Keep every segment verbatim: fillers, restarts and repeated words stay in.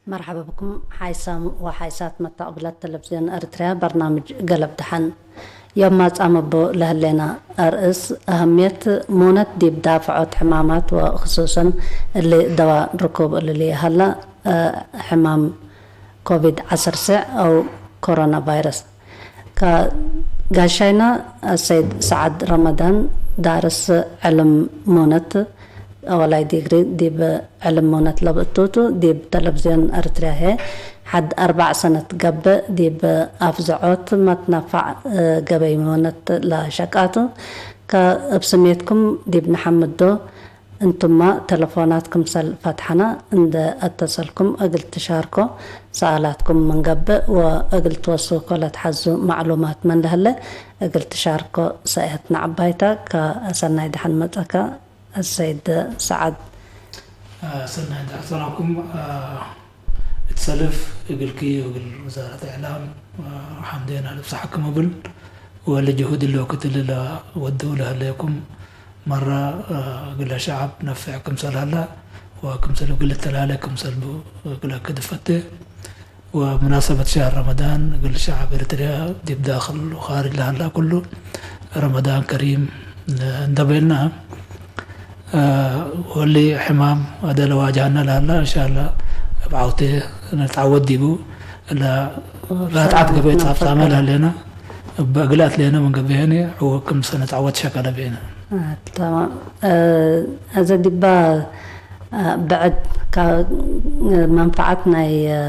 መርሐበ ብኩም ሓይሳም ወሓይሳት መተቅብለት ተለብዝዮን ኤርትርያ በርናምጅ ገለብ ደሐን። ዮም ማጻም እቡ ለህሌና አርእስ፣ አህምየት ሙነት ዲብ ዳፍዖት ሕማማት ወክሱሰን እሊ ደዋ ርኩብ እልሊ ሀላ፣ እ፣ ሕማም ኮቪድ ዐስር ስዕ አው ኮሮና ቫይረስ። ከጋሻይና አሰይድ ሰዓድ ረመዳን ዳርስ ዕልም ሙነት፣ አወላይ ዲግሪ ዲብ ዕልም ሙነት ለብእቱቱ፣ ዲብ ተለብዝዮን ኤርትርያ ህዬ ሐድ አርበዕ ሰነት ገብእ ዲብ አፍዝዖት መትነፋዕ ገበይ ሙነት ለሸቃቱ። ከእብ ስሜትኩም ዲብ ነሐምዶ፣ እንቱመ ተለፎናት ክምሰል ፈትሐነ እንዴ አተሰልኩም እግል ትሻርኮ ሰኣላትኩም ምን ገብእ ወእግል ትወስኮ ለትሐዙ መዕሉማት ምን ለህለ እግል ትሻርኮ ሰእየትነ ዐባይ ተ። ከሰናይ ደሐን መጸከ አሰይድ ሰዓድ። ሰናይ ደሐን ሰላምኩም። እት ሰልፍ እግልኪ ወእግል ውዛረት እዕላም ሐምዴን አልብሰሐክም እብል፣ ወእሊ ጅሁድ እሊ ወክት እሊ ለወድው ለህሌኩም መረ እግለ ሸዐብ ነፍዕ ክምሰል ሀለ ወክምሰል እግል ልተላሌ ክምሰል ቡ እግለክ እፈቴ። ወሙናሰበት ሸህር ረመዳን እግል ሸዐብ ኤረትርያ ዲብ ዳክል ወካርጅ ለሀላ ኩሉ ረመዳን ከሪም እንዴ ቤልና፣ እ፣ ወሊ ሕማም አደ ለዋጅሀነ ለሀላ፣ እንሻላ እብ ዐውቴ ንትዐወት ዲቡ። ለ-፣ ራትዓት ገበይ ጻብጻመ ለህሌነ፣ እበ እግል አትሌነ ምን ገብእ ሄኒ፣ ዐወ ክምሰ ንትዐወት ሸከለ ቤነ። አ፣ ተማም። እ፣ አዘ ዲባ፣ አ፣ ብዕድ ካ-፣ መንፈዓት ናይ፣ እ፣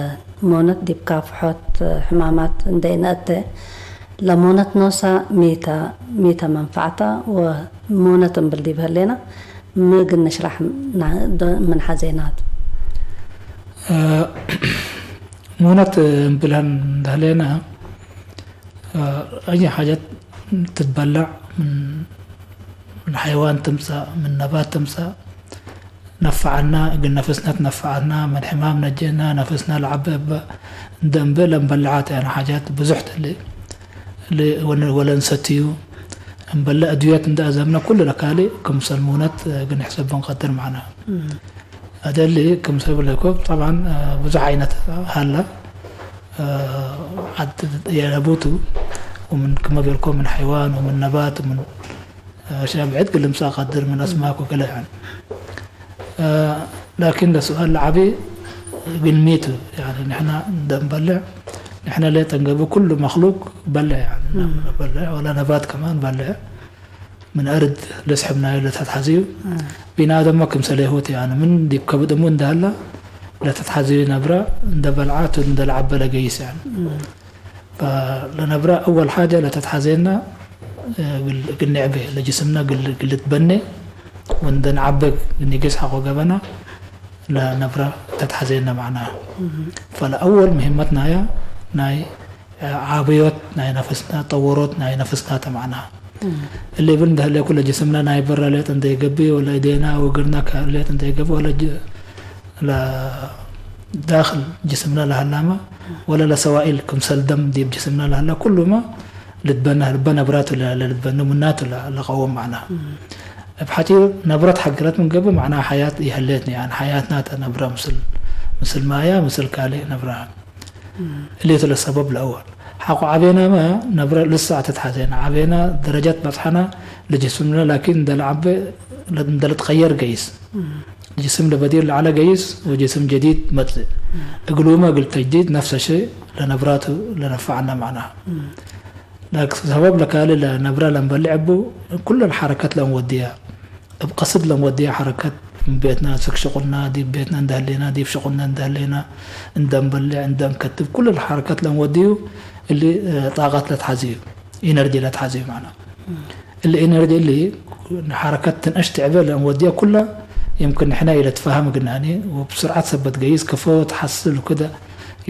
ሞነት ዲብ ካፍሖት፣ እ፣ ሕማማት እንዴ ኢነአቴ፣ ለሞነት ኖሳ ሚተ፣ ሚተ መንፈዕተ ወሞነት እምብል ዲብ ህሌና፣ ሚ እግል ንሽራሕ ና-፣ ዶ-፣ ምን ሐዜናቱ። እ፣ ሞነት እምብል እንዴ ህሌና፣ እ፣ አይ ሓጀት ትትበለዕ ምን፣ ምን ሐይዋን ትምጸእ፣ ምን ነባት ትምጸእ፣ ነፈዐና፣ እግል ነፍስነ ትነፈዐና፣ ምን ሕማም ነጀና፣ ነፍስነ ለዐበ እበ እንዴ እንቤ ለእንበልዓት ያነ ሓጃት ብዙሕ ተ እሊ፣ እሊ ወነ-፣ ወለእንሰትዩ እምበለ አድውየት እንዴ አዘምነ ኩሉ ለካሊ ክምሰል ሙነት እግል ንሕሰብ እንቀድር መዕና። እም። አደሊ ክምሰል ብለኮ ጠብዓን፣ አ፣ ብዙሕ ዓይነት ሀለ። አ፣ ዐድ የለቡቱ ወምን ክመ ቤልኮ ምን ሐይዋን ወምን ነባት ወምን አሽያእ ብዕድ እግል ልምጸእ ቀድር ምን አስማክ ወክለ፣ ያኒ። አ፣ ላኪን ለሱአል ለዐቢ እግል ሚ ቱ፣ ያኒ፣ ንሕና እንዴ እንበልዕ፣ ንሕና ሌጠ እንገብእ፣ ኩሉ መክሉቅ በልዕ፣ ያኒ፣ ም። በልዕ፣ ወለ ነባት ከማን በልዕ፣ ምን አርድ ልስሕብ ናዩ ለተትሐዝዩ፣ ም። ቢንአደምመ ክምሰሌሁ ቱ፣ ያኒ፣ ምን ዲብ ከብድ እሙ እንዴ ሀላ ለተትሐዝዩ ነብረ እንዴ በልዐ ቱ እንዴ ለዐበ ለገይስ፣ ያኒ። ም። ፈለነብረ አወል ሓጀ ለተትሐዜነ፣ እግል፣ እግል ንዕቤ፣ ለጅስምነ እግል፣ እግል ልትበኔ ወእንዴ ነዐበ እግል ንጌስ ሐቆ ገብአነ፣ ለነብረ ተትሐዜነ መዕናሁ። እህ። ፈለአወል ሙሂመት ናያ ናይ ዓብዮት ናይ ነፍስነ፣ ጠወሮት ናይ ነፍስነ ተ መዕናሁ። እህ። እሊ እብል እንዴ ህሌኩ ለጅስምነ ናይ በረ ሌጥ እንዴ ኢገብእ ወለ እዴነ ወእግርነ ከ ሌጥ እንዴ ኢገብእ ወለ ጅ-፣ ለዳክል ጅስምነ ለሀላመ ወለ ለሰዋኢል ክምሰል ደም ዲብ ጅስምነ ለሀለ ኩሉመ ልትበነ ህልበ ነብራቱ ለ-፣ ለልትበነ ሙናቱ ለ-፣ ለቀውም መዕናሁ። እም። እብ ሐጪር ነብረት ሐግረት ምን ገብእ መዕናሁ ሐያት ኢሀሌትነ፣ ያኒ ሐያትና ተ ነብረ ምስል፣ ምስል ማያ ምስል ካልእ ነብረ። እም። እሊቱ ለሰበብ ለአወል። ሐቆ ዐቤናመ ነብረ ልሰዕ ተትሐዜነ። ዐቤና ደረጀት በጽሐና ለጅስምነ ላኪን እንደ ለዐበ እንደ ልትቀየር ገይስ። እም። ጅስም ለበዲር ለዐለ ገይስ ወጅስም ጀዲድ መጽእ። እም። እግሉመ እግል ተጅዲድ ነፍሰ ሸይ ለነብራቱ ለነፈዐነ መዕናሁ። እም። ላክ ሰበብ ለካልእ ለነብረ ለእንበልዕ እቡ፣ ኩለ ለሐረከት ለእንወድያ፣ እብ ቀስድ ለእንወድያ ሐረከት፣ ምን ቤትና እስክ ሽቁልና፣ ዲብ ቤትና እንደ ህሌና፣ ዲብ ሽቁልና እንደ ህሌና፣ እንደ እንበልዕ፣ እንደ እንከትብ፣ ኩለ ለሐረከት ለእንወድዩ፣ እሊ ጣቀት ለትሐዝዩ፣ ኢነርጂ ለትሐዝዩ መዕና። እሊ ኢነርጂ እሊ ሐረከት ትንአሽ ትዕበ ለእንወድየ ኩለ፣ የምክን ንሕነ ኢለትፋህም እግልናኒ፣ ወብስርዓት ሰበት ገይስ ክፎ ተሐስል ወክደ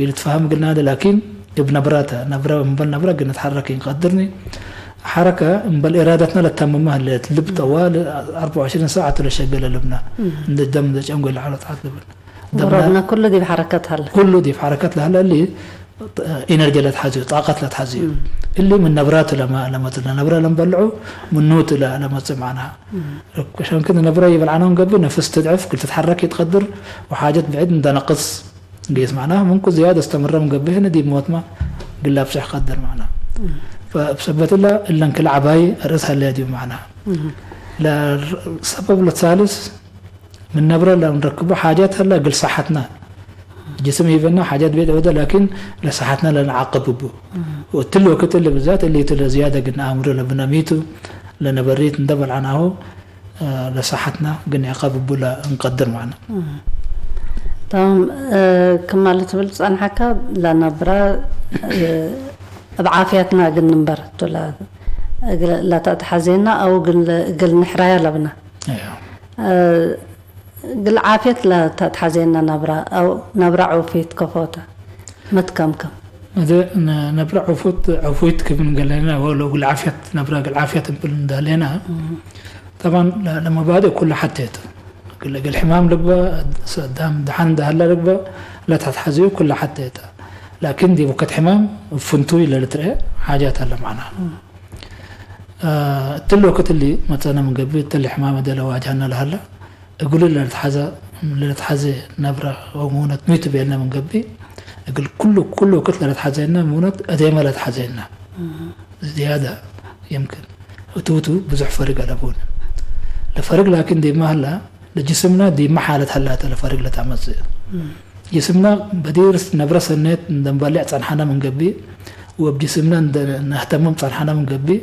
ኢልትፋህም እግልናኒ፣ ላኪን እብ ነብረ ተ፣ ነብረ እምበል ነብረ እግል ንትሐረክ ኢንቀድርኒ። ሐረከ እምበል ኢራደትነ ለተምመ ህሌት፣ ልብ ጠዋል አርበዕ ወዕሽሪን ሰዓት ለሸገለ ልብነ፣ እም። እንደ ደም እንደ ጨንጎ ለዐሎ ጣት ልብል። ደምነ ጉሮብነ ኩሉ ዲብ ሐረከት ሀለ። ኩሉ ዲብ ሐረከት ለሀለ እሊ ኢነርጂ ለትሐዝዩ፣ ጣቀት ለትሐዝዩ። እም። እሊ ምን ነብራቱ ለመ-፣ ለመጽእ፣ ነብረ ለንበልዑ ምኑቱ ለ-፣ ለመጽእ መዕናሃ። እም። ሸንክት ነብረ ይበልዓኖ እንገብእ፣ ነፍስ ትድዕፍ፣ እግል ትትሐረክ ኢትቀድር፣ ወሓጀት ብዕድ እንደ ነቅስ፣ ጌስ መዕናሁ ምንኩ ዝያድ አስተምረ ምን ገብእ ህነ ዲብ ሞትመ እግል ለአብጽሕ ቀድር መዕናሁ። እም። ፈእብ ሰበት እለ እለን ክል ዐባይ አርእስ ሀለየ ዲቡ መዕናሁ። እም። ለሰበብ ለሳልስ ምን ነብረ ለእንረክቦ ሓጃት ሀለ እግል ሰሐትነ። ጅስም ሂበነ ሓጃት ቤት ዐውደ ላኪን ለሰሐትነ ለነዓቅብ እቡ። እም። ወእትሊ ወክት እሊ ብዛት እሊ ቱ ለዝያድ እግል ነአምሮ ለብነ ሚቱ ለነበሪት እንደ በልዐናሁ ለሰሐትነ ግን ዕቀብ እቡ ለእንቀድር መዕነ። እም። ተማም፣ እ፣ ክም ለትብል ጸንሐከ ለነብረ፣ እ፣ እብ ዓፍያትና እግል ንንበር ቱ ለ-፣ እግል ለተአትሐዜና አው እግል፣ እግል ንሕረያ ለብነ። አዮ። እ፣ እግል ዓፍየት ለተአትሐዜና ነብረ አው ነብረ ዑፊት ከፎተ። መትከምከም። እዘ ነ-፣ ነብረ ዑፉት፣ ዑፉይት ክም እንገሌና ወለው እግል ዓፍየት፣ ነብረ እግል ዓፍየት እምብል እንዳሌና፣ እም። ጠባን ለ-፣ ለመባድእ ኩለ ሐቴ ተ። እግል፣ እግል ሕማም ልግበእ፣ ሰዳም ደሐን እንደሀለ ልግበእ፣ ለተትሐዝዩ ኩለ ሐቴ ተ። ላኪን ዲብ ወክድ ሕማም እብ ፍንቱይ ለልትርኤ ሓጃት ሀለ መዕናሁ። እም። አ፣ እትሊ ወክድ እሊ መጸነ ምን ገብእ፣ እትሊ ሕማም እደ ለዋጅሀነ ለሀለ፣ እግሉ ለልትሐዘ፣ ለልትሐዜ ነብረ ወሙነት ሚቱ ቤልነ ምን ገብእ፣ እግል ኩሉ፣ ኩሉ ወክድ ለልትሐዜነ ሙነት እዴመ ለትሐዜነ። እም። ዝያደ የምክን እቱ፣ እቱ ብዙሕ ፈርግ አለቡን። ለፈርግ ላኪን ዲብመ ሀላ፣ ለጅስምና ዲብመ ሓለት ሀላተ ለፈርግ ለተአመጽእ። እም። ጅስምና በዲር ነብረ ሰኔት እንደ ንበሌዕ ጸንሐነ ምን ገብእ፣ ወእብ ጅስምና እንደ ነህተምም ጸንሐነ ምን ገብእ፣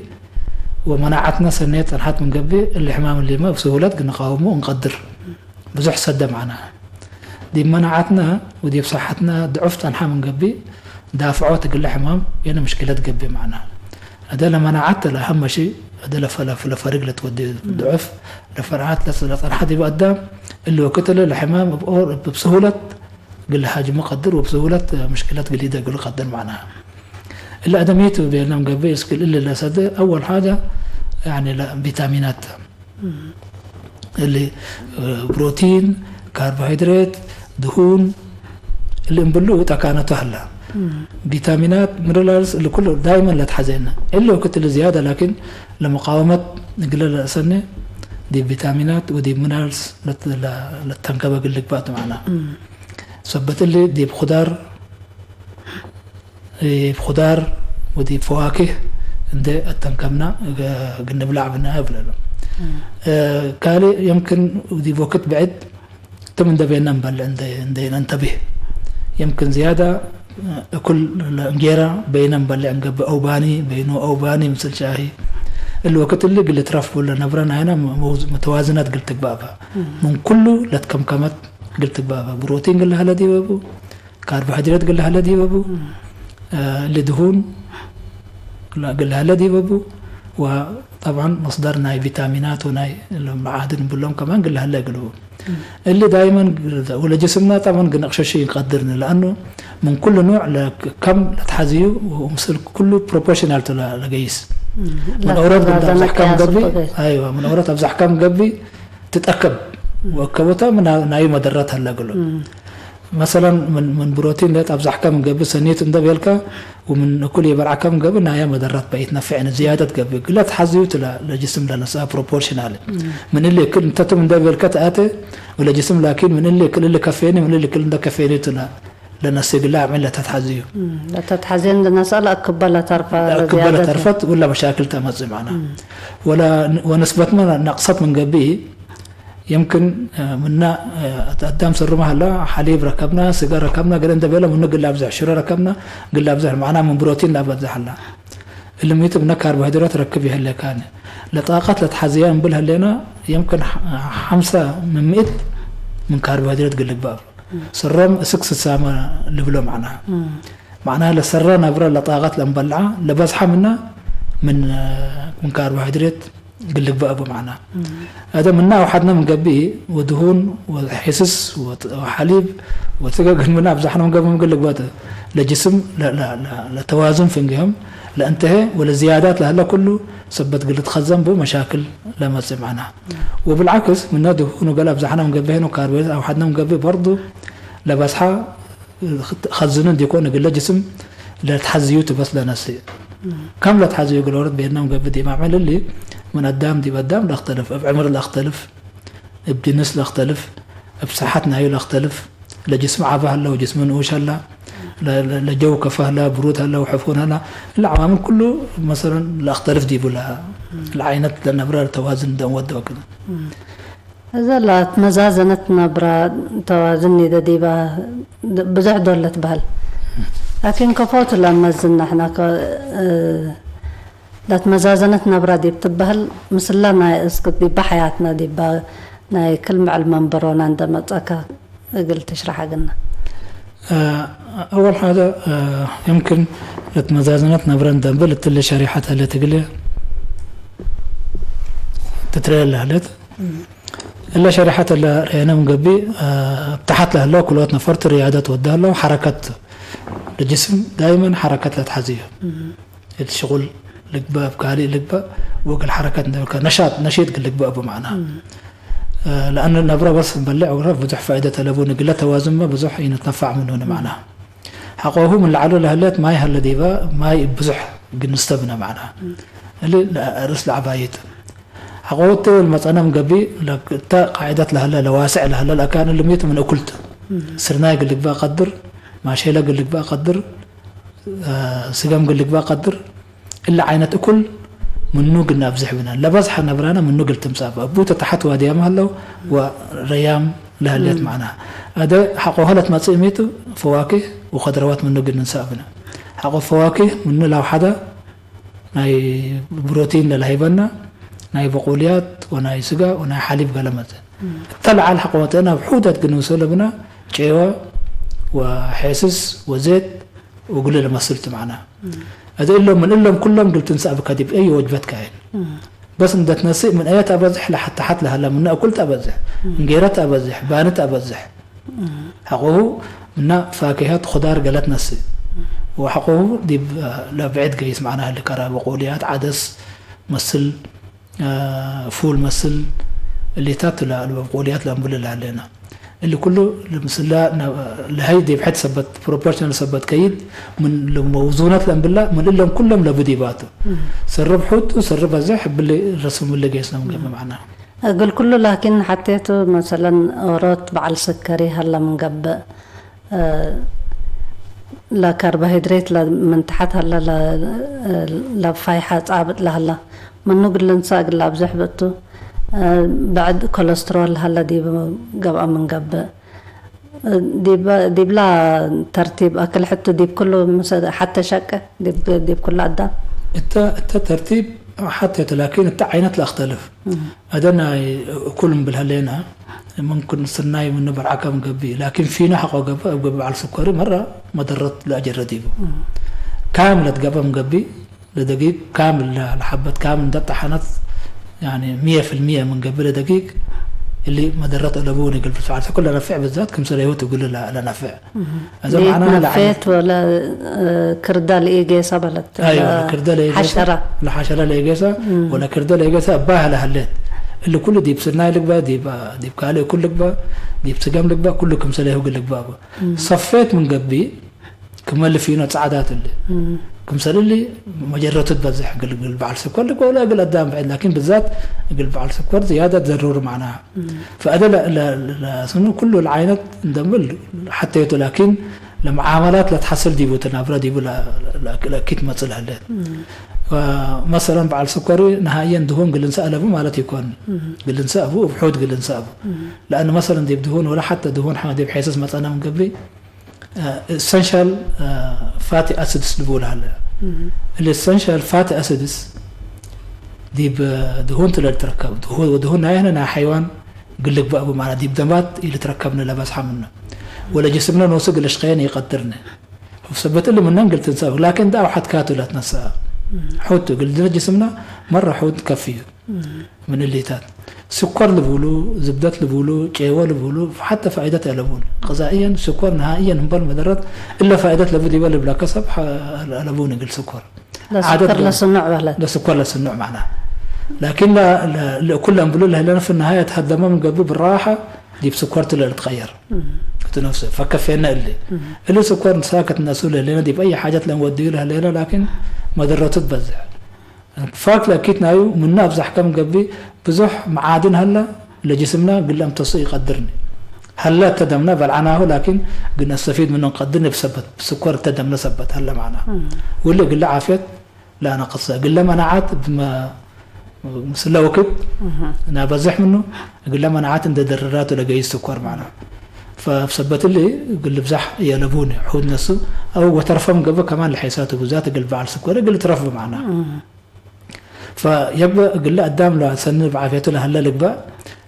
ወመናዐትና ሰኔት ጸንሐት ምን ገብእ፣ እሊ ሕማም እሊመ እብ ስሁለት ግንቃወሙ እንቀድር። ብዙሕ ሰደ መዕናሁ። ዲብ መናዐትና ወዲብ ሰሐትና ድዑፍ ጸንሐ ምን ገብእ፣ ዳፍዖት እግለ ሕማም የነ ምሽክለት ገብእ መዕናሁ። እደ ለመናዐት ለአሀመ ሺ፣ እደ ለፈ-፣ ለፈ-፣ ለፈርግ ለትወዴ እም። ድዑፍ፣ ለፈርዓት ለጸ-፣ ለጸንሐ ዲብ አዳም፣ እሊ ወክት እለ ለሕማም እብ ኦር፣ እብ፣ እብ ስሁለት፣ እግል ለሃጅሙ ቀድር ወብስሁለት ምሽክለት ግሊደ እግል ቀድር መዕናሃ። እለ አደሚት ቤልነ ገብእ እስክል እሊ ለሰደ አወል ሓጃ ያኒ ለቪታሚናት ተ። እም። እሊ ፕሮቲን፣ ካርቦሃይድሬት፣ ድሁን እሊ እምብሉ ጠካነቱ ሀላ። እም። ቪታሚናት፣ ሚነራልስ እሊ ኩሉ ዳይመን ለትሐዜነ። እሊ ወክት እሊ ዝያደ ላኪን ለመቃወመት እግለ ለእሰኔ ዲብ ቪታሚናት ወዲብ ሚነራልስ ለት-፣ ለ-፣ ለተንከበ እግል ልግባእ ቱ መዕና። እም። ሰበት እሊ ዲብ ኹዳር፣ ዲብ ኹዳር ወዲብ ፈዋክህ እንዴ አተንከብና እገ-፣ እግል ንብላዕ ብነ እብለሉ። እም። እ፣ ካልእ የምክን ዲብ ወክድ ብዕድ ትም እንዴ ቤነ እንበልዕ እንዴ፣ እንዴ ነንተብህ። የምክን ዝያዳ እኩል ለእንጌራ በይነ እንበልዕ እንገብእ አው ባኒ፣ በይኑ አው ባኒ ምስል ሻሂ። እሊ ወክት እሊ እግል ልትረፍ ወለ ነብረ ናይና መውዝ-፣ መተዋዝነት እግል ትግባእ በ። እም። ምን ኩሉ ለትከምከመት እግል ትግባእ በ። ፕሮቲን እግል ለሀለ ዲበ ቡ፣ ካርቦሃይድሬት እግል ለሀለ ዲበ ቡ፣ እም። እ፣ እሊ ድሁን እግል ለሀለ ዲበ ቡ፣ ወጠብዓን መስደር ናይ ቪታሚናት ወናይ መዓድን ብሎም ከማን እግል ለሀለ እግል ቡ። እም። እሊ ዳይመን ወለጅስምና ጠብዓን ግንቅሸሽ ኢንቀድርን፣ ለአኑ ምን ኩሉ ኑዕ ለከም ለትሐዝዩ ወምስል ኩሉ ፕሮፖርሽናል ቱ ለ-፣ ለገይስ። እም። ምን ዐውረት ግን ለተዛዘነ አብዛሕ ከም ቅያስ ገብእ፣ እኮ ገይስ። አይወ፣ ምን ዐውረት አብዛሕ ከም ገብእ ትጠከብ እም። ወከቦታ ምን ናዩ መደራት ሀለ እግሉ። እም። መሰለን ምን፣ ምን ፕሮቲን ለት አብዛሕ ከም ገብእ ሰኒት እንደ ቤልካ ወምን እኩል የበልዐከ ምን ገብእ፣ ናየ መደራት በኢትነፍዕ፣ ዝያደት ገብእ። እግለ ተሐዝዩ ቱ ለ-፣ ለጅስም ለነስአ ፕሮፖርሽናል። እም። ምን እሊ እክል እንተ ቱ ምን እንደ ቤልከ ተአቴ፣ ወለጅስም ላኪን ምን እሊ እክል እሊ ከፌኒ፣ ምን እሊ እክል እንደ ከፌኒ ቱ ለ-፣ ለነስእ እግለ አምዕል ለተትሐዝዩ። እም። ለተትሐዝየን ለነስአ ለአክበ ለተርፈ፣ ለአክበ ለዝያደት። ለተርፈት ወለ መሻክል ተመጽእ መዕና። እም። ወለ-፣ ወንስበትመ ነቅሰት ምን ገብእ፣ የምክን፣ እ፣ ምነ፣ እ፣ አዳም ስሩመ ሀላ፣ ሐሊብ ረከብነ፣ ስገ ረከብነ፣ ገሌ እንደ ቤለ ምኑ እግል ለአብዝሕ፣ ሽሮ ረከብነ፣ እግል ለአብዝሕ፣ መዕና ምን ፕሮቲን ለአበዝሕ ሀላ። እሊ ሚ ቱ ምነ ካርቦሃይድሬት ረክብ ይሀሌ ካነ። ለጣቀት ለትሐዝያ እምብል ሀሌነ፣ የምክን ሐ-፣ ሐምሰ ምን ምእት ምን ካርቦሃይድሬት እግል ልግባእ። ስሮም እስክ ስሳመ ልብሎ መዕና። እም። መዕና ለሰረ ነብረ ለጣቀት ለእምበልዓ፣ ለበዝሐ ምነ ምን፣ ምን ካርቦሃይድሬት እግል ልግባእ እቡ መዕና። እም። አደ ምነ አውሐድነ ምን ገብእ፣ ወድሁን ወሕስስ ወጥ-፣ ወሐሊብ ወስገ እግል ምነ አብዛሕነ ምን ገብእ ምን እግል ልግባእ ተ-፣ ለጅስም ለ-፣ ለ-፣ ለ-፣ ለተዋዙን ፍንጌሆም ለእንተሄ ወለዝያዳት ለሀለ ኩሉ ሰበት እግል ልትከዘን ቡ መሻክል ለመጽእ መዕና። እም። ወብልዓክስ ምነ ድሁን ወገል አብዛሕነ ምን ገብእ ሄኖ ካርቦሃይድሬት አውሐድነ ምን ገብእ በርዱ ለበዝሐ ከዝኑ እንዲኮን እግለ ጅስም ለትሐዝዩ ቱ በስ ለነስእ። እም። ከም ለትሐዝዩ እግል ኦሮት ቤልነ ምን ገብእ ዲብ አምዕል እሊ ምን አዳም ዲብ አዳም ለአክተልፍ፣ እብ ዕምር ለአክተልፍ፣ እብ ጅንስ ለአክተልፍ፣ እብ ሰሐት ናዩ ለአክተልፍ፣ ለጅስም ዐበ ሀላ ወጅስም ንኡሽ ሀላ፣ ለ-፣ ለ-፣ ለጀው ከፈ ሀላ፣ ብሩድ ሀላ ወሐፎን ሀላ፣ እለ ዐዋምል ኩሉ መሰለን ለአክተልፍ ዲቡ ለ-፣ ለዐይነት ለነብረ ተዋዝን ደም ወደ ወክድ። እዘ ለአትመዛዘነት ነብረ ተዋዝን ኒደ ዲበ ብዙሕ ዶል ለትበህል። ላኪን ከፎቱ ለመዝን ነሕነ ከ-፣ እ፣ ለትመዛዘነት ነብረ ዲብ ትበህል ምስለ ናይ እስክ ዲበ ሐያትነ ዲበ ናይ ክል ምዕል መንበሮነ እንደ መጸከ እግል ትሽረሕ እግልነ። እ፣ አወል ሐደ፣ እ፣ የምክን ለትመዛዘነት ነብረ እንደ እብል እትሊ ሸሪሐት ህሌት እግል ትትረኤ ለህሌት። እለ ሸሪሐት እለ ረኤነ ምን ገብእ፣ እ፣ እብ ተሐት ለህለው ክልኦት ነፈር ቱ ርያደት ወደ ህለው ሐረከት ቱ። ለጅስም ዳይመን ሐረከት ለትሐዝዩ። እት ሽቁል ልግበእ፣ እብ ካልእ ልግበእ፣ ወእግል ሐረከት እንደ ከ ነሻጥ፣ ነሺጥ እግል ልግበእ እቡ መዕናህ። እ፣ ለአነ ነብረ በስ እንበልዕ ወግረፍ ብዙሕ ፋይደት አለቡ፣ እግለ ተዋዝንመ ብዙሕ ኢንትነፋዕ ምኑ መዕናህ። ሐቆሁ ምን ለዐሉ ለህሌት ማይ ሀለ ዲበ ማይ እብ ብዙሕ እግል ንስተብነ መዕናህ። እሊ ለአርስ ለዐባይት። ሐቆሁ እተ ወልመጸነ ምን ገብእ፣ ለእተ ቃዒደት ለህለ ለዋስዕ ለህለ ለአካን እሊ ሚ ቱ ምን እኩል ቱ። ስርናይ እግል ልግበእ ቀድር፣ ማሼለ እግል ልግበእ ቀድር፣ እ፣ ስገም እግል ልግበእ ቀድር፣ እለ ዓይነት እኩል ምኑ እግል ነአብዝሕ ብነ። ለበዝሐ ነብረነ ምኑ እግል ትምጸእ። እቡ ተተሐት ዋድያም ሀለው ወረያም ለህሌት መዕናህ። አደ ሐቆ ሀለት መጽእ ሚ ቱ ፈዋኪህ ወኸድረዋት ምኑ እግል ንንሰእ ብነ። ሐቆ ፈዋኪህ ምኑ ለአውሐደ ናይ ብሮቲን ለለሀይበነ ናይ በቆልያት ወናይ ስጋ ወናይ ሐሊብ ገለ መጽእ። እተ ለዐል ሐቆ መጽእነ እብ ሑደት እግል ንውሰ ለብነ ጬወ ወሔስስ ወዜት ወእግሉ ለመስል ቱ መዕናህ። እት እሎም ምን እሎም ኩሎም እግል ትንሰእ ብከ ዲብ አይ ወጅበት ካይን። በስ እንደ ትነስእ ምን አየ ተአበዝሕ ለሐት ተሐት ለሀለ ምነ እኩል ተአበዝሕ፣ እንጌረ ተአበዝሕ፣ ባኒ ተአበዝሕ። ሐቆሁ ምነ ፋኪሀት፣ ኹዳር ገለ ትነስእ። ወሐቆሁ ዲብ ለብዕድ ገይስ መዕናህ እሊ ከረ በቆልያት፣ ዐደስ መስል፣ እ፣ ፉል መስል እሊታት ለ-፣ ለበቆልያት ለአንብሎ ለሀሌነ። እሊ ኩሉ ምስለ ነ-፣ ለሀይ ዲብ ሕድ ሰበት፣ ፕሮፖርሽናል ሰበት ከይድ ምን ለመውዙነት ለአንብላ ምን እሎም ኩሎም ለቡ ዲባቱ። ስርብ ሑቱ፣ ስርብ በዜሕ እብሊ ረስም እሊ ጌስነ ምን ገብእ መዕናህ። እግል ኩሉ ላኪን ሐቴቱ መሰለን ኦሮት በዐል ስከሪ ሀለ ምን ገብእ። እ፣ ለካርቦሃይድሬት ለ-፣ ምን ተሐት ሀለ ለ-፣ ለፋይሐ ጻብጥ ለሀለ ምኑ እግል ልንሰእ እግል ለአብዝሕ ብእቱ። እ፣ ብዕድ ኮለስትሮል ሀለ ዲብ ገብአ ምን ገብእ። እ፣ ዲብ፣ ዲብላ ተርቲብ አክል ሕቱ ዲብ ኩሉ ምሰ-፣ ሐቴ ሸቄ ዲብ፣ ዲብ ኩሉ አዳም። እተ፣ እተ ተርቲብ ሐቴ ቱ፣ ላኪን እተ ዓይነት ለአክተልፍ። አደ ናይ እኩል እምብል ሀሌነ፣ ምምክን ስርናይ ምኑ በልዐከ ምን ገብእ፣ ላኪን ፊነ ሐቆ ገብእ፣ እብ ገብእ በዐል ስኮሪ መረ መደረት ለአጀረ ዲቡ። ካምለት ገብአ ምን ገብእ፣ ለደቂቅ ካምል ለ-፣ ለሐበት ካምል እንደ ጠሐነት፣ ያኒ፣ ሚየ ፊልሚየ ምን ገብእ ለደቂቅ፣ እሊ መደረት አለቡ ንግል በዐል ስኮር ለነፍዕ ብዛት ክምሰል ህይወት እግሉ ለ-፣ ለነፍዕ። እዘ መዕናህ ለዐለ ለኢትነፌት ወለ፣ እ፣ ክርደ ለኢጌሰ በለት። አይወ፣ ለ-፣ ለክርደ ለኢጌሰ፣ ሐሸረ። ለሐሸረ ለኢጌሰ እም። ወለክርደ ለኢጌሰ እባህ ለሀሌት። እሊ ኩሉ ዲብ ስርናይ ልግበእ፣ ዲብ፣ ዲብ ካልእ እኩል ልግበእ፣ ዲብ ስገም ልግበእ፣ ኩሉ ክምሰሌሁ እግል ልግበእ ቡ። እም። ሰፌት ምን ገብእ፣ ክመ እሊ ፊኖ ጸዕዳት እሊ። እም። ክምሰል እሊ መጀረቱ ትበዝሕ እግል፣ እግል በዐል ስኮር ልግበእ ወለ እግል አዳም ብዕድ፣ ላኪን ብዛት እግል በዐል ስኮር ዝያደት ዘሩር መዕናህ። እም። ፈአደ ለ-፣ ለ-፣ ለ-፣ ለስኑ ኩሉ ለዓይነት እንደምብል ሐቴቱ፣ ላኪን ለመዓመላት ለትሐስል ዲቡ ቱ ናብረ ዲቡ ለ-፣ ለ-፣ ለአኪድ መጽእ ለህሌት። እም። ወመሰለን በዐል ስኮሪ ነሃእየን ድሁን ግልንሰእ አለቡ ማለት ኢኮን። እም። ግልንሰእ አቡ፣ እብ ሑድ ግልንሰእ አቡ። እም። ለአን መሰለን ዲብ ድሁን ወለ ሐተ ድሁን ሐ-፣ ዲብ ሔስስ መጸነ ምን ገብእ፣ እ፣ ኢሰንሻል፣ እ፣ ፋቲ አሲድስ ልቡል ሀለ። እም። እሊ ኢሰንሻል ፋቲ አሲድስ ዲብ፣ እ፣ ድሁን ቱ ለልትረከብ። ድሁ-፣ ወድሁን ናይ ህነ ናይ ሐይዋን እግል ልግበእ ቡ፣ ማለት ዲብ ደማት ኢልትረከብነ ለበዝሐ ምኑ። ወለጅስምነ ኖሱ እግል ልሽቀየን ኢቀድርነ። ወሰበት እሊ ምነን እግል ትንሰእ፣ ላኪን እንደ አውሐት ካቱ ለትነሰአ። እም። ሑድ ቱ እግል ጅስምነ መረ ሑድ ከፍዩ። ምን እሊታት፣ ስኮር ልቡሉ፣ ዝብደት ልቡሉ፣ ጨወ ልቡሉ፣ ሐተ ፋኢደት አለቡን። ቅዛእየን ስኮር ነሃእየን እምበል መደረት እለ ፋኢደት ለቡ ዲበ ልብለከ ሰብ ሐ-፣ አለቡን እግል ስኮር። ለስኮር ዐደት ለ-፣ ለስኑዕ በለት። ለስኮር ለስኑዕ መዕና። ላኪን ለ-፣ ለ-፣ ለእኩል ለእንብሉ ለህለነ ፊ ነሃየት ሀደመ ምን ገብእ ብራሐ ዲብ ስኮር ቱ ለልትቀየር። እም። እቱ ነፍሱ ፈከፌነ እሊ። እም። እሊ ስኮር ሳክት ነሱ ለህሌነ ዲብ አይ ሓጀት ለንወድዩ ለህሌነ ላኪን መደረቱ ትበዝሕ። ፋክ ለእኪት ናዩ ምኑ አብዛሕከ ምን ገብእ፣ ብዙሕ መዓድን ሀለ ለጅስምና እግል ለአምተሱ ኢቀድርኒ። ሀለ እተ ደምነ በልዐናሁ፣ ላኪን ግን ነስተፊድ ምኑ እንቀድር እብ ሰበት፣ ብስኮር እተ ደምነ ሰበት ሀለ መዕና። እም። ወለ እግለ ዓፍየት ለአነቅሰ፣ እግለ መናዓት ብመ-፣ ምስለ ወክድ እም። እናበዝሕ ምኑ፣ እግለ መናዓት እንደ ደረራቱ ለገይስ ስኮር መዕና። ፈእብ ሰበት እሊ እግል ብዛሕ የለቡኒ፣ ሑድ ነሱ፣ አው ወተርፈም ገብእ ከማን ለሐይሳቱ ብዛት እግል በዐል ስኮር እግል ትረፍ መዕና። እም። ፈየብእ እግለ አዳም ለሰኒ እብ ዓፍየቱ ለሀለ ልግበእ፣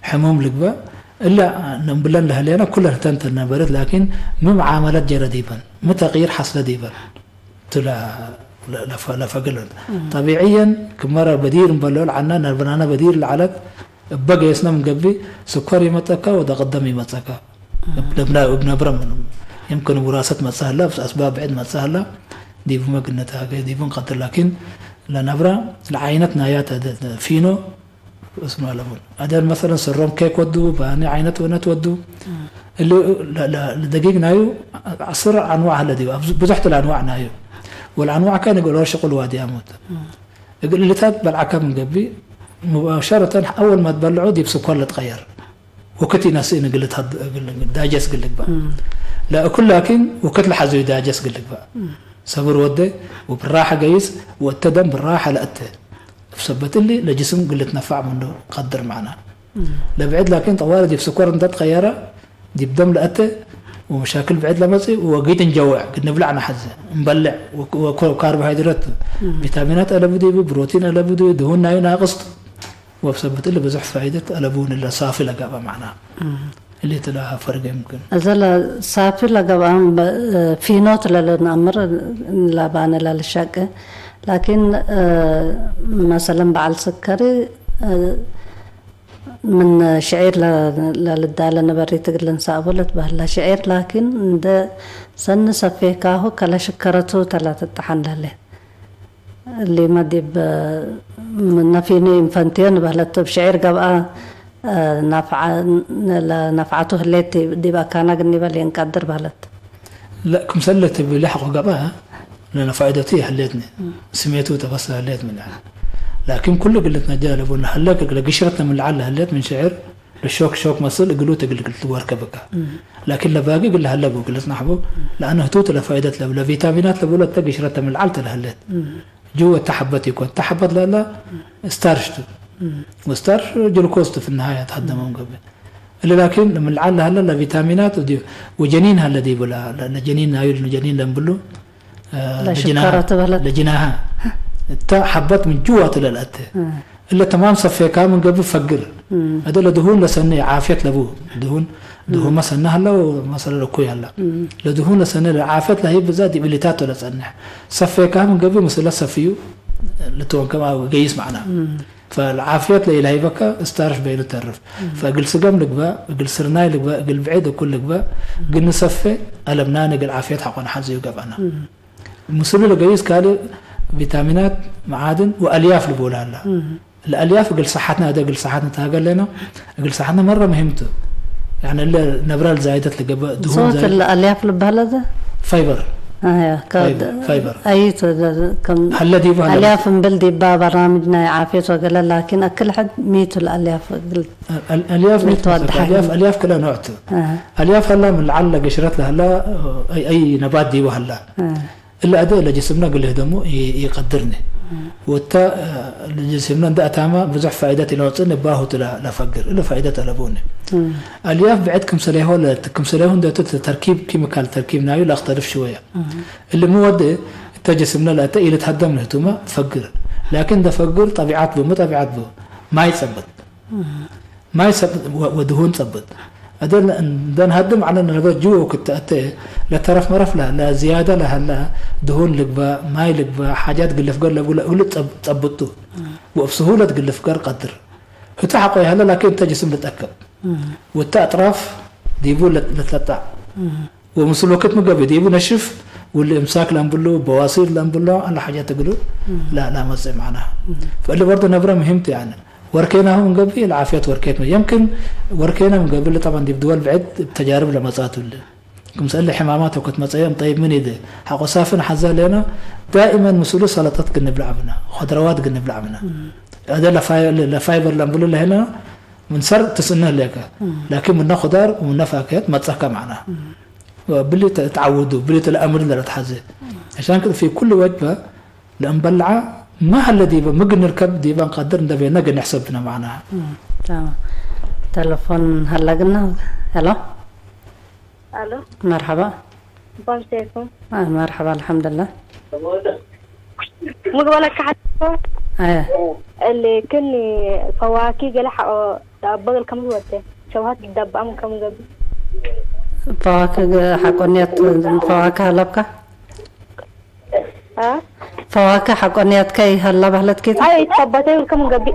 ሕሙም ልግበእ፣ እለ ነብለን ለህሌነ ኩለን ህተን ተ ነበረት፣ ላኪን ሚ መዓመለት ጀረ ዲበን፣ ሚ ተቅይር ሐስለ ዲበን ቱ ለ-፣ ለ-፣ ለፈ-፣ ለፈግር። እም። ጠቢዕየን ክመ በዲር እንበሎ ለዐልነ፣ ነብናነ በዲር ለዐለት፣ እበ ገየስነ ምን ገብእ፣ ስኮር ይመጸካ ወደቀደም ይመጸካ። እም። እብ ነብና-፣ እብ ነብረ ምኑ፣ የምክን ውራሰት መጽእ ሀላ፣ አስባብ ብዕድ መጽእ ሀላ፣ ዲቡመ ግነተ ሀገ፣ ዲቡ እንቀድር፣ ላኪን ለነብረ ለዓይነት ናያተ ደ-፣ ደ-፣ ፊኖ እስመ ለቡን። አደን መሰለን ሰሮም ኬክ ወዱ፣ ባኒ ዓይነት ወነት ወዱ። እም። እሊ ለ-፣ ለ-፣ ለደጊግ ናዩ ዐስር አንዋዕ ሀለ ዲቡ፣ አብዙ-፣ ብዙሕ ተ ለአንዋዕ ናዩ። ወለአንዋዕ ከን እግል ኦሮ ሽቁል ዋዲ አሙት። እም። እግል እልታት በልዓከ ምን ገብእ፣ ሙባሸረተን አወል ማ ትበልዖ ዲብ ስኮር ልትቀየር። ወክት ኢነስእን እግል ልትሀድ-፣ እግል ዳጀስ እግል ልግበእ። እም። ለእኩል ላኪን ወክት ለሐዙይ ዳጀስ እግል ልግበእ። እም። ሰብር ወዴ ወብራሐ ገይስ ወእተ ደም ብራሐ ለአተ። እብ ሰበት እሊ ለጅስም እግል ልትነፋዕ ምኑ ቀድር መዕና። እም። ለብዕድ ላኪን ጠዋሊ ዲብ ስኮር እንተ ትቀየረ፣ ዲብ ደም ለአተ ወመሻክል ብዕድ ለመጽእ ወወጊት እንጀወዕ፣ እግል ንብለዕ ነሐዜ፣ እንበልዕ ወ-፣ ወ-፣ ካርቦሃይድረት፣ እም። ቪታሚናት አለቡ ዲቡ፣ ፕሮቲን አለቡ ዲቡ፣ ድሁን ናዩ ናቅስ ቱ። ወእብ ሰበት እሊ ብዙሕ ፋይደት አለቡን እለ ሳፊ ለገብአ መዕና። እም። እሊ እትለ ፈርቅ የምክን። እዘ ለሳፊ ለገብአም በ-፣ ፊኖት ለልንአምር ለባነ ለልሸቅ። ላኪን፣ እ፣ መሰለን በዐል ስከሪ፣ እ፣ ምን ሽዒር ለ-፣ ለልዳለ ነበሪ ትግል እንሰአቡ ልትበህለ። ሽዒር ላኪን እንደ ሰኒ ሰፌካሁ ከለ ሽከረቱ ተለ ትጠሐን ለህሌት። እሊመ ዲብ ነፊኑ ኢንፈንትዮ ንበህለት እብ ሽዒር ገብአ፣ ነፍዐ-፣ ለነፍዐቱ ህሌት ዲብ አካና ግኒበ ሌንቀድር በህለት። ለክምሰል ለትብሊ ሐቆ ገብአ፣ ለነፋይደቱ ይህሌትኒ፣ እም። ስሜቱ ተበሰ ህሌት ምን ያህል። ላኪን ኩሉ እግል ልትነጀ ለቡ ነሀለ፣ ለግሽረት ለምልዓል ለህሌት ምን ሽዕር፣ ለሾክ ሾክ መስል እግሉ ትግል ልትወርከ ብካ። እም። ላኪን ለባጊ እግል ለሀለ ቡ፣ እግል ልጽናሕ ቡ፣ እም። ለአነ ህቱት ለፋይደት ለቡ፣ ለቪታሚናት ለቡ፣ ለተ ግሽረት ለምልዓል ተለህሌት። እም። ጅወ እተ ሐበት ኢኮን፣ እተ ሐበት ለእለ ስታርሽ ቱ። እም። ወስታርሽ ግሉኮዝ ቱ ፊ ነሃየት ሀደመ እም። ገብእ። እሊ ላኪን ምልዓል ለሀለ ለቪታሚናት ወዲ-፣ ወጀኒን ሀለ ዲቡ ለ-፣ ለ-፣ ለጀኒን ናዩ ጀኒን ለንብሉ፣ እ፣ ለሽከረ ለጅናሃ፣ ትበለት። ለጅናሃ። እተ ሐበት ምን ጅዋቱ ለልአተ። እም። እለ ተማም ሰፌካ ምን ገብእ ፈግር። እም። አደ ለድሁን ለሰኒ ዓፍየት ለቡ። ድሁን፣ እም። ድሁመ ሰኒ ሀለ ወመሰለ ለኩይ ሀለ። እም። ለድሁን ለሰኒ ለዓፍየት ለህይብ ብዛ ዲብ እሊታቱ ለጸንሕ። ሰፌካ ምን ገብእ ምስለ ሰፍዩ ልትወንከም አው ገይስ መዕና። እም። ፈልዓፍየት ለኢለሀይበከ ስታርሽ በይኑ ተርፍ። እም። ፈእግል ስገም ልግበእ፣ እግል ስርናይ ልግበእ፣ እግል ብዕድ እኩል ልግበእ፣ እም። ግን ንሰፌ አለብናኒ እግል ዓፍየት ሐቆ ነሐዝዩ ገብአና። እም። ምስሉ ለገይስ ካልእ ቪታሚናት፣ መዓድን ወአልያፍ ልቡለ ሀላ። እም። ለአልያፍ እግል ሰሓትና፣ አደ እግል ሰሓትና ተሃገለና፣ እግል ሰሓትና መረ ሙሂም ቱ። ያኒ እለ ነብረ ለዛይደት ልገብእ ድሁን ሶት ዛይድ። ለአልያፍ ልበሀለ ዘ? ፋይበር። አያ፣ ከ-፣ ፋይበር፣ ፋይበር። አይ፣ ተ-፣ ከም ሀለ ዲቡ ሀለ። አልያፍ እምብል ዲባ በርናምጅ ናይ ዓፍየት ወገለ፣ ላኪን አክል ሕድ ሚቱ ለአልያፍ እግል አል-፣ አልያፍ ሚቱ ሚቱ ወደ ወሰፈ። አልያፍ፣ ሓይል። አልያፍ ክለ ኖዕ ቱ። አሃ። አልያፍ ሀላ ምን ለዓል ለገሽረት ለሀላ፣ አይ፣ አይ ነባት ዲቡ ሀላ። አሃ። እለ አደ ለጅስምነ እግል ልህደሙ ኢ-፣ ኢቀድርኒ። እም። ወተ፣ እ፣ ለጅስምነ እንደ አታመ ብዙሕ ፋይደት ኢለወጽእኒ እባሁ ቱ ለ-፣ ለፈግር። እለ ፋይደት አለቡኒ። እም። አልያፍ ብዕድ ክምሰሌሆ ለ-፣ ክምሰሌሁ እንደ ቱ ተርኪብ ኪሚካል ተርኪብ ናዩ ለአክተልፍ ሽወየ። እም። እሊ ሚ ወዴ እተ ጅስምነ ለእተ ኢልትሀደም ልህቱመ ፈግር። ላኪን እንደ ፈግር ጠቢዐት ቡ፣ ሚ ጠቢዐት ቡ? ማይ ጸብጥ። እም። ማይ ሰብ ወ-፣ ወድሁን ጸብጥ። አደ ለ-፣ እንደ ንሀድም ዐለ ነበር ጅወ ክት አተ ለተረፍ መረፍ ለ-፣ ለዝያደ ለሀለ ድሁን ልግበእ፣ ማይ ልግበእ፣ ሓጃት ግልፍ ገር ለቡ ለእግሉ ጸብ-፣ ጸብጡ። እም። ወእብ ስሁለት ግልፍ ገር ቀድር። ህቱ ሐቆ ይሀለ ላኪን እተ ጅስም ልጠቅብ። እም። ወእተ አጥራፍ ዲቡ ለ-፣ ለትለጣዕ። እም። ወምስል ወክድ ሚ ገብእ ዲቡ ነሽፍ፣ ወእሊ እምሳክ ለእንብሉ፣ በዋሲር ለእንብሎ፣ አለ ሓጃት እግሉ እም። ላ-፣ ላመጽእ መዕናህ። እም። ፈእሊ በርዶ ነብረ ሙሂም ቱ፣ ያኒ ወርኬናሁ ምን ገብእ ለዓፍየት ወርኬት ሚ-፣ የምክን ወርኬነ ምን ገብእ ጠብዐን ዲብ ድወል ብዕድ እብ ተጃርብ ለመጽአቱ እሊ። ክምሰል ሕማማት ወክትመጽአዮም ጠይብ ምን ኢደ ሐቆ ሳፍን ሐዘ ሌና፣ ዳኢመን ምስሉ ሰለጠት ግንብለዕ ብነ፣ ኸድረዋት ግንብለዕ ብነ። እም። አደ ለፋይ-፣ ለፋይበር ለእንብሉ ለህለና፣ ምን ሰር ትስእነ ህሌከ፣ እም። ላኪን ምነ ኹዳር ወምነ ፋክሀት መጸከ መዕናህ። እም። ወብሊ ተ-፣ ተዐውዱ፣ ብሊ ተለአምር ለለትሐዜ። እም። ዐሻን ከ ፊ ኩሉ ወጅበ ለእንበልዐ፣ ማ ሀለ ዲበ፣ ምግን ንርከብ ዲበ እንቀድር እንደ ቤነ ግን ንሕሰብ ብነ መዕናህ። እም። ተማም። ተለፎን ሀለ ግና። ሄሎ። አሎ። መርሐባ። ቦምሴኩም። አ፣ መርሐባ፣ አልሐምዱሊላህ። ምግበለካ ሐቆ። አየ። እሊ ክኒ ፈዋኪ ገለ ሐቆ ዳበ እግል ከም ወደ ሸውሃት ዳባም ከም ገቢ። ፈዋኪ ገ-፣ ሐቆንያት ፈዋኪ ሀለብካ? አ? ፈዋኪ ሐቆንያት ከይ ሀላ ባህለት ኬት? አይ፣ ይትከበተ እግል ከም ገቢ።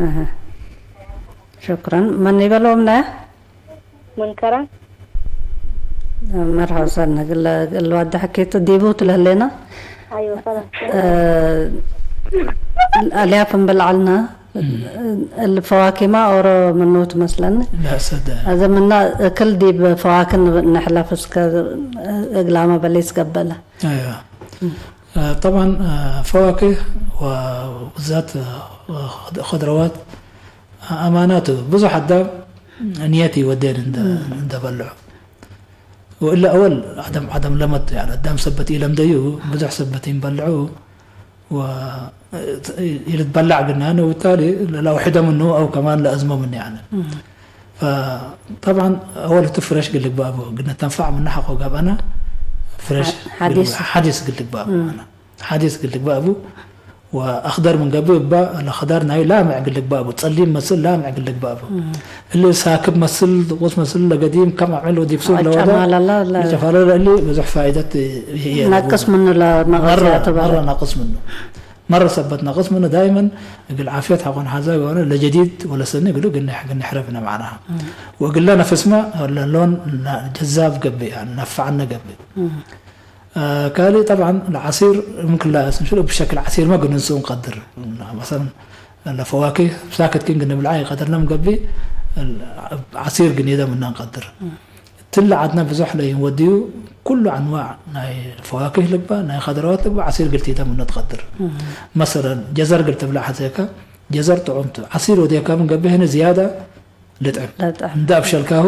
አሀ። ሹክረን። መን ይበለውም ናያ? ምን ከራ? መርሐባ ሰነ፣ እግል፣ እግል ዋዲ ሐኬቱ ዲቡ ትለህሌና። አይወ፣ ሰላም። እ፣ አልያፍ እምብል ዐልና፣ እም። እል ፈዋኬማ ኦሮ ምኑ ትመስለኒ። ላ፣ ሰደ። አዘ ምና እክል ዲብ ፈዋክን ነሕለፍ እስከ እግላመ በሌስ ገበለ። አይዋ። እም። አ፣ ጠብዓን፣ አ፣ ፈዋክህ ወብዛት፣ አ፣ ኸድ-፣ ኸድረዋት አማናቱ ብዙሕ አዳም ንየት ኢወዴን እንደ፣ እም። እንደ በልዑ። ወእለ አወል አዳም፣ አዳም ለመድ፣ ያኒ አዳም ሰበት ኢለምደዩ፣ ብዙሕ ሰበት ኢንበልዑ፣ ወ-፣ ኢልትበላዕ ግና፣ ወብታሊ ለአውሕደ ምኑ አው ከማን ለአዝሞ ምኑ፣ ያኒ። እም። ፈጠብዓን አወል ህቱ ፍሬሽ ግልግ በአቡ፣ ግነ ተንፋዕ ምኑ ሐቆ ገብአነ፣ ፍሬሽ ሐ-፣ ሐዲስ። ግልግ፣ ሐዲስ ግልግ በአቡ፣ እም። አነ። ሐዲስ እግል ልግባእ ቡ፣ ወአክደር ምን ገብእ እባ ለክዳር ናይ ላምዕ እግል ልግባእ ቡ፣ ጸሊም መስል ላምዕ እግል ልግባእ ቡ። እም። እሊ ሳክብ መስል፣ ድቁስ መስል ለገዲም ከም አምዕል ወዲብ ሱር ለወደ ጨማላላ ለ- ለጨፋለ ለእሊ ብዙሕ ፋይደት ይህየ ናቅስ ለቡ። ምኑ ለመቀስ መረ፣ ያዕተበረ። መረ ናቅስ ምኑ። መረ ሰበት ናቅስ ምኑ ዳይመን እግል ዓፍየት ሐቆን ሐዛ ገወነ ለጀዲድ ወለሰኒ እግሉ እግል ንሕ-፣ እግል ንሕረፍነ መዕናሃ። እም። ወእግለ ነፍስመ ለሎን ጀዛብ ገብእ፣ ያኒ ነፍዐነ ገብእ። እም። አ፣ ካልእ ጠብዓን ለዐሲር ምክላ ስንሽል እብ ሸክል ዐሲርመ ግንንስኡ እንቀድር። መሰለን ለፈዋክህ ሳክት ክን ግንብልዓ ይቀድርነ ምገብእ፣ እብ ዐሲር ግኔደ ምነ እንቀድር። እም። እትለ ዐድነ ብዙሕ ለኢንወድዩ ኩሉ አንዋዕ ናይ ፈዋክህ ልግበእ፣ ናይ ከድረዋት ልግበእ፣ ዐሲር ግልቲተ ምኑ ትቀድር። እም። መሰለን ጀዘር ግል ትብለዕ ሐዜከ፣ ጀዘር ጥዑም ቱ። ዐሲር ወዴከ ምንገብእ ህነ ዝያደ ልጥዕም። ልጥዕም። እንደ አብሸልካሁ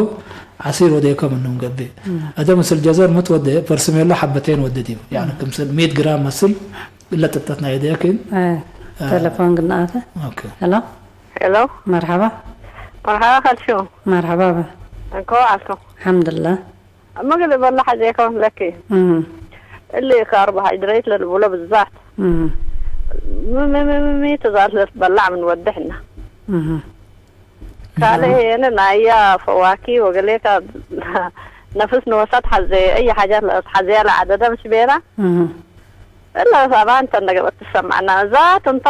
ዐሲር ወዴከ ምኑ ምገብእ። እም። አደ ምስል ጀዘር ምትወዴ፣ ፐርስሜሎ ሐበቴን ወዴ ዲቡ። ያኒ እም። ክምስል ሚእት ግራም መስል እለ ጥብጠት ናይ እዴክን። አይ፣ አ፣ ተለፎን ግን አተ። ኦኬ። ሄሎ። ሄሎ። መርሐባ። መርሐባ ካልሹ። መርሐባ በ። እንኮ አልኩ። አልሐምዱሊላህ። ምግብ በላ ሐዜከ ለኪ። እም። እሊ ካርቦሃይድሬት ለልቡሎ ብዛት። እም። ሚ፣ ሚ፣ ሚ፣ ሚ፣ ሚ ትዛት ለትበላዕ ምን ወድሕና። እም። ካልእ እም። የነ ናያ ፈዋኪ ወገሌከ ነፍስ ንወሳት ሐዜ፣ አይ ሓጃት ለአትሐዜያ ለዐደደ ምሽ ቤላ። እም። እለ ሳባን ተነ ገብአት ትሰማዕና። ዛት እንተ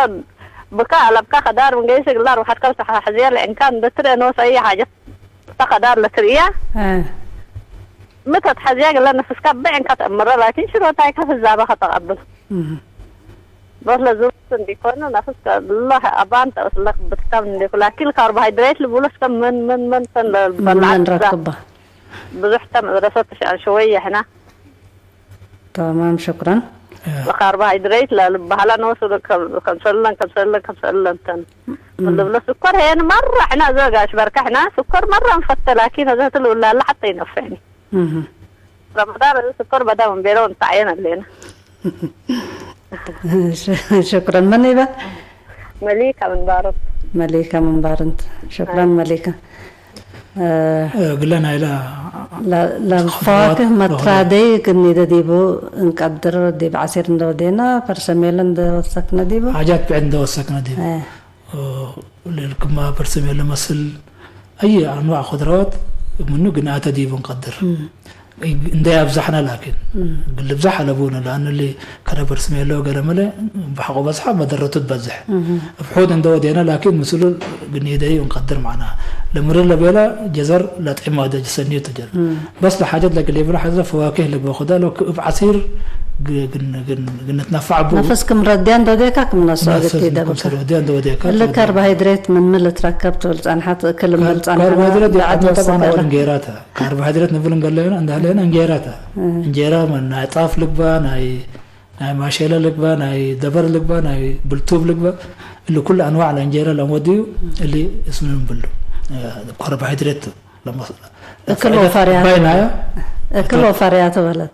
ብካ አለብካ ከዳር ምን ገይስ እግላ ርውሐትካ ወተሐዜያ ለእንካን እንደ ትርኤ ንወስ አይ ሓጀት እተ ከዳር ለትርእያ። እ። ሚ ተትሐዜያ እግለ ነፍስካ ብዕንካ ተአምረ፣ ላኪን ሽሮታይካ ህዛበ ከተቀብል። እም። በስ ለዙርት እንዲኮኑ ነፍስከ እለ አባን ተአስለክ ብትካም እንዲኩ፣ ላኪን ካርቦሃይድሬት ልቡለስከ ምን፣ ምን፣ ምን ተን ምን ለበላዕት ምን ዛ ረክባ? ብዙሕ ተ መድረሰት ሸወየ ሕና። ተማም፣ ሽክረን። እ። ለካርቦሃይድሬት ለልበሀላ ንወስዱ ከም-፣ ከምሰለን፣ ከምሰለን፣ ከምሰለን ተን። እም። ምን ልብሎ ስኮር ሄን መረ ሕና እዘ ጋሽ በርከ ሕና ስኮር መረ እንፈተ፣ ላኪን እዘ ትልውላለ ሐተ ይነፍዕኒ። እም። ረመዳን እዘ ስኮር በዳ ምን ቤለው እንተዓየን አሌነ። ሽ-፣ ሽክረን። መን ይበል? መሊካ ምን ባሮት። መሊካ ምን ባርንት። ሽክረን አይ። መሊካ። እ፣ እግለ ናይለ ለ-፣ ለፈዋክህ ለኸድረዋት መትራደይ ለኸድረዋት። ክኒደ ዲቡ እንቀድር ዲብ ዐሲር እንደ ወዴና፣ ፐርሰሜለ እንደ ወሰክነ ዲቡ። ሓጃት ብዕድ እንደ ወሰክነ ዲቡ። እ። እ፣ ለልክማ ፐርሰሜለ መስል አይ አንዋዕ ኸድረዋት ምኑ ግንአተ ዲቡ እንቀድር። እም። እንደ አብዛሕነ ላኪን እም። እግል ልብዛሕ አለቡነ፣ ለአኑ እሊ ከረ ፐርሰሜለ ወገለ መለ በሐቆ በዝሐ መደረቱ ትበዝሕ። እም። እብ ሑድ እንደ ወዴነ ላኪን ምስሉ ግኒደዩ እንቀድር መዕናሃ። ለምርር ለቤለ ጀዘር ለጥዕም ወደ ጅሰንዩ ትጀር። እም። በስ ለሓጀት ለግሌ ብሎ ሐዘ ፈዋኬህ ልግበ ኹዳ ሎ እብ ዐሲር ግ-፣ ግን-፣ ግን-፣ ግንትነፋዕ ቡ። ነፍስ ክም ረድያ እንደ ወዴካ ክም ነስኦ ነፍስ ግት ክም ይደብካ። ረድያ እንደ ወዴካ እሊ ትወዴ። ካርቦሃይድሬት ምን ምን ልትረከብ ትብል ጸንሐት፣ እክል ምን ካር-፣ ጸንሐና ካርቦሃይድሬት በዐድ ዲብ ወሰክ ዐመተ አለ። እንጌራተ። ካርቦሃይድሬት ንብል እንገለዩና እንደ ሀሌና እንጌራተ። እም። እንጌራ ምን ናይ ጣፍ ልግባ፣ ናይ ናይ ማሼለ ልግበእ፣ ናይ ደበር ልግበእ፣ ናይ ብልቱብ ልግበእ፣ እሊ ኩሉ አንዋዕ ለእንጌረ ለንወድዩ፣ እሊ እስኑ እንብሉ። እ፣ ካርቦሃይድሬት ለመስ-፣ እክል ወፈርያቱ ባይናያ እክል ወፈርያቱ በለት።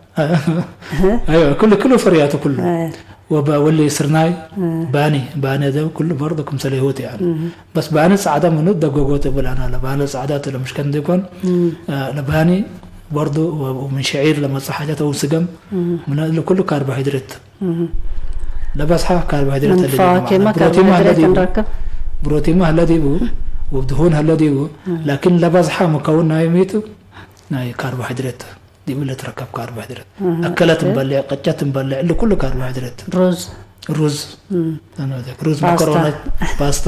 አይወ፣ እክል፣ እክል ወፈርያቱ ኩሉ። አይ። ወበ-፣ ወሊ ስርናይ፣ እ። ባኒ፣ ባኒ ዘ ኩሉ በርዶ ክምሰል ህይወት ያኒ። እህ። በስ ባኒ ጸዕዳ ምኑ ደጎጎት እብል አና ለባኒ ጸዕዳ ቱ ለምሽከን ዲኮን፣ እም። እ፣ ለባኒ በርዶ ወ-፣ ወምን ሸዒር ለመጽእ ሓጃት አው ስገም፣ እም። ምን እሊ ኩሉ ካርቦሃይድሬት። እህ። ለበዝሐ ካርቦሃይድሬት ምን አለ ዲቡ ፈዋኬመ ማለት። ፕሮቲን አለ ካርቦሃይድሬት ዲቡ። እንረክብ። ፕሮቲን አለ ዲቡ፣ ወብድሁን አለ ዲቡ። እህ። ላኪን ለበዝሐ መከውን ናይ ሚቱ ናይ ካርቦሃይድሬት ዲቡ ለትረከብ ካርቦሃይድሬት። እህ። አከለት እህ። እንበልዕ፣ ቅጨት እንበልዕ፣ እሊ ኩሉ ካርቦሃይድሬት። ሩዝ። ሩዝ። እም። ሩዝ፣ ፓስታ። መኮሮኒ፣ ፓስታ፣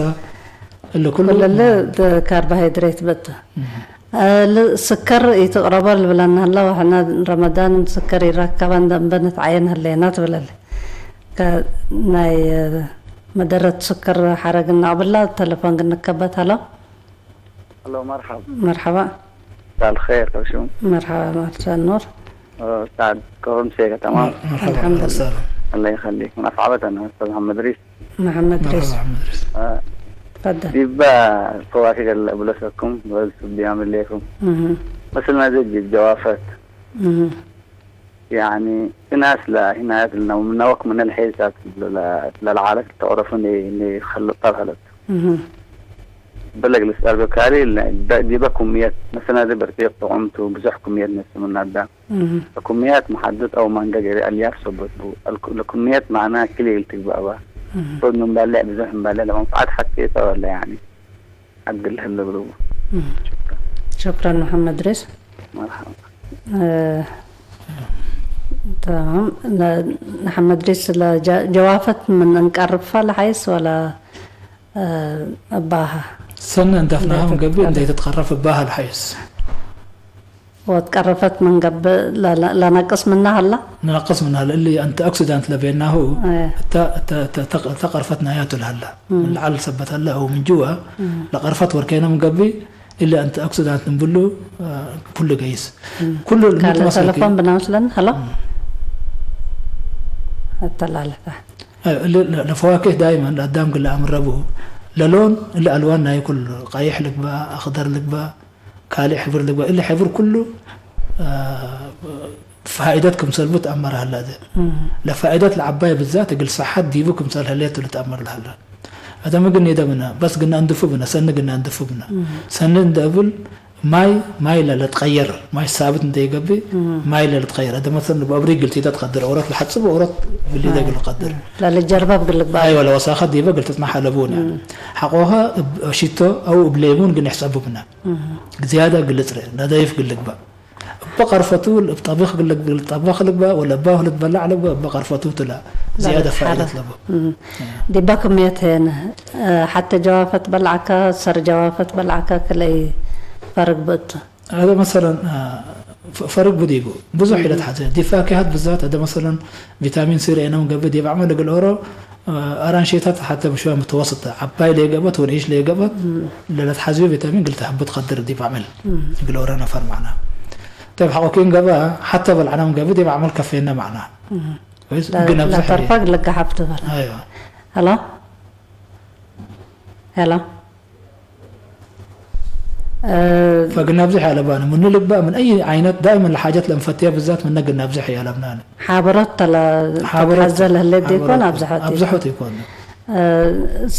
እሊ ኩሉ። ኩሉ እሊ ደ-፣ ካርቦሃይድሬት በቱ። እም። እል ስከር ኢትቅረቦ ልብለና ህለ፣ ወሕነ ረመዳን ስከር ኢረከበ እንደ እምበ ንትዓየን ህሌና ትብለለ። ከ-፣ ናይ መደረት ስከር ሐረግ እናቅብላ፣ ተለፎን ግንከበት። ሀሎ። ሀሎ፣ መርሐባ። መርሐባ። مساء الخير፣ ከብሹም። መርሐባ፣ مساء النور። ኡስታዝ፣ ከፎም ሴከ ተማም? መ-፣ መርሐባ፣ አልሐምዱሊላህ። አህለን ወሰህለን። አላህ ይኸሊክ። ምን አስዓበተና ኡስታዝ መሐመድ ሪስ። መሐመድ መርሐባ ሪስ። መሐመድ ሪስ። አ፣ ተፈደል። ዲባ ፈዋኪድ ለእብለሰኩም ወእብ ስብያም እሌኩም። እህ። መስልና ዘ ዲብ ጀዋፈት። እህ። ያኒ፣ እናስ ለሂናያት ለነው-፣ ነወክ ምን ለሐይሳት ለ-፣ ለለዓለት ተዕረፉ ኒ-፣ ኒ-፣ ኸልጠት ሀለት። እህ። በለግ ልስአል በካሪ ለ-፣ ደ-፣ ዲበ ኩምየት፣ መሰለን፣ ዲ በርቲቅ ጥዑም ቱ፣ ብዙሕ ኩምየት ነስእ ምናዳ። እህ። ለኩምየት መሐድድ አው ማንገ ገሪ አልያፍ ሰበት ቡ። አልኩ-፣ ለኩምየት ማዕና ክል እግል ትግባእ በ። እህ። ሶድ ምን ባልዕ፣ ብዙሕ ምን ባልዕ፣ ለመንፈዓት ሐቴ ተ ወለ፣ ያኒ፣ አግል ህለ ብሎ። እህ። ሹክራን። ሹክራን መሐመድ ሬስ። መርሐባ። እ፣ ተማም። ለ-፣ መሐመድ ሬስ ለጀ-፣ ጀዋፈት ምን እንቀርፋ ለሐይስ ወለ፣ እ፣ እባሃ? ሰነ እንደፍናሃ ምን ገብእ እንደ ተትቀረፍ እባሃ ለሐይስ። ወትቀረፈት ምን ገብእ ለ-፣ ለ-፣ ለነቅስ ምና ሀላ? ነቅስ ምና ሀላ። እሊ አንቲኦክሲዳንት ለቤናሁ አየ። እተ፣ እተ፣ እተ፣ እተ፣ እተ ቀርፈት ናያቱ ለሀላ። እም። ምን ለዐል ሰበት ሀላ አው ምን ጅዋ እም። ለቀርፈት ወርኬነ ምን ገብእ እሊ አንቲኦክሲዳንት እንብሉ፣ አ፣ ኩሉ ገይስ። እም። ኩሉ ካልእ ልምትመስ ለኪ። ተለፎን ብናምስለን ሀሎ? እም። አተላለፈ። አይ፣ እሊ ለ-፣ ለፈዋኬህ ዳይመን ለአዳም ግለ አምረቡ ለሎን እሊ አልዋን ናይ ኩሉ ቀይሕ ልግበእ፣ አክደር ልግበእ፣ ካልእ ሕብር ልግበእ፣ እሊ ሕብር ኩሉ፣ አ፣ ፋኢደት ክምሰልቡ ተአመረ ሀላ ዘ። እም። ለፋኢደት ለዐባይ ብዛት እግል ሰሐት ዲቡ ክምሰል ህሌቱ ልትአመር ለሀላ። አደም እግል ኔደ ብነ፣ በስ ግና እንድፉ ብነ፣ ሰኒ ግና እንድፉ ብነ። እም። ሰኒ እንደ እብል ማይ፣ ማይ ለለትቀየር፣ ማይ ሳብት እንደ ይገብእ፣ እም። ማይ ለለትቀየር። አደም መሰለን እብ አብሪ እግል ቲተ ትቀድር፣ ኦሮት ለሐጽብ ኦሮት ብሊደ አይ። እግል ልቀድር። እም። ለልጀርበብ እግል ልግባእ። አይወ፣ ለወሳኸት ዲበ እግል ትጽናሕ አለቡ ነ። እም። ሐቆኸ እብ ሽቶ አው እብ ሌሙን ግን ይሕጸቡ ብነ። እህ። ዝያደ እግል ልጽሬ፣ ነደይፍ እግል ልግበእ። እበ ቀርፈቱ እብ ጠቢኽ እግል ልግ-፣ ልጠበኽ ልግበእ ወለ እባሁ ልትበላዕ ልግበእ፣ እበ ቀርፈቱ ቱ ለዝያደ ለልትሓረር። ፋኢደት ለቡ። እህ። ዲበ ክምየት ሄነ፣ ሐተ ጀዋፈት በልዐከ፣ ሰር ጀዋፈት በልዐከ ክልኤ ፈርግ ብእቱ። አደ መሰለን፣ አ፣ ፈ-፣ ፈርግ ብዲቡ ብዙሕ እም። ኢለት ሐዘ። ዲብ ፋኪሀት ብዛት፣ አደ መሰለን ቪታሚን ሲ ርኤነ ምን ገብእ፣ ዲብ ዐመል እግል ኦሮ፣ አ፣ አራንሼታት ሐተ ብሸዋ ምተወስጠ፣ ዐባይ ሌገብአት ወንኢሽ ሌገብአት፣ እም። ለለትሐዝዮ ቪታሚን እግል ተሀቡ ትቀድር ዲብ ዐመል እም። እግል ኦሮ ነፈር መዕና። ጠይብ፣ ሐቆ ኬን ገብአ፣ ሐተ በልዐነ ምን ገብእ ዲብ ዐመል ከፌነ መዕና። እም። ወይስ ለ-፣ እግል ነብዝሕ ለተርፈ ህሌ? እግል ልገሓፍ ትበል። አይዋ። ሄሎ? ሄሎ? እ፣ ፈግናብዝሕ ያለባነ ምኑ ልግባእ ምን አይ ዓይነት ዳይመን ለሓጀት ለእንፈትየ ብዛት ምነ ግናብዝሕ ያለብናነ። ሓበሮት ተለ-፣ ሓበሮት ተትሐዘ ለህሌት ዲኮን ሓበሮት ኣብዝሖት ኢኮን። ኣብዝሖት ኢኮን። እ፣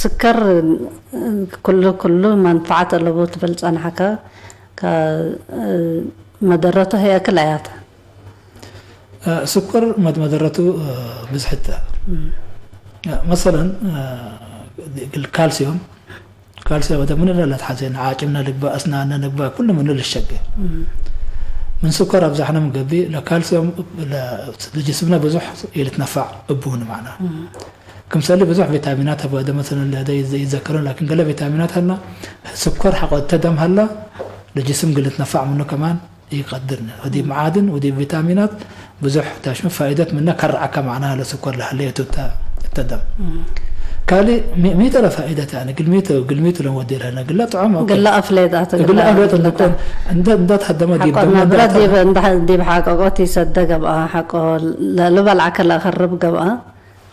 ስከር፣ እ፣ ክሉ፣ ክሉ መንፈዓት አለቡ ትብል ጸንሐከ፣ ከ-፣ እ፣ መደረቱ ህይ አክል አያተ። እ፣ ስኮር መድ-፣ መደረቱ፣ እ፣ ብዝሕተ። እም። እ፣ መሰለን፣ እ፣ ካልሲዮም፣ ካልሲዮም ወደ ምን ለለትሐዜን፣ ዓጭምነ ልግበእ፣ አስናንነ ልግበእ፣ ኩሉ ምኑ ልሸጌ። እም። ምን ስኮር አብዛሕነ ምን ገብእ፣ ለካልሲዮም ለ-፣ ለጅስምነ ብዙሕ ኢልትነፋዕ እቡን ማዕና። እም። ክምሰል ብዙሕ ቪታሚናት አቡ አደ መሰለን ለደ ይዘ-፣ ይዘከሩን፣ ላኪን ገለ ቪታሚናት ሀና፣ ስኮር ሐቆ እተ ደም ሀላ፣ ለጅስም ግል ልትነፋዕ ምኑ ከማን፣ ኢቀድርነ። ወዲብ መዓድን ወዲብ ቪታሚናት ብዙሕ ታሽመ ፋኢደት ምነ ከርዐከ መዕናህ ለስኮር ለሀሌ እቱ እተ፣ እተ ደም። እም። ካልእ ሚ-፣ ሚተ ለፋኢደት ያኒ፣ ግልሚቱ፣ ግልሚቱ ለንወዴ ለህነ፣ ግለ ጥዑም ኦኬ። ግለ አፍሌጣት፣ ግለ ግለ አፍሌጥ አፍሌጣት። እንደ፣ እንደ ተሀደመ ዲብ ሐቆ ደመ ነብረ እንደ ዲብ፣ እንደ ሐ-፣ ዲብ ሐቆቆት ይሰደ ገብአ፣ ሐቆ ለ-፣ ልበልዐከ ለአኸርብ ገብአ።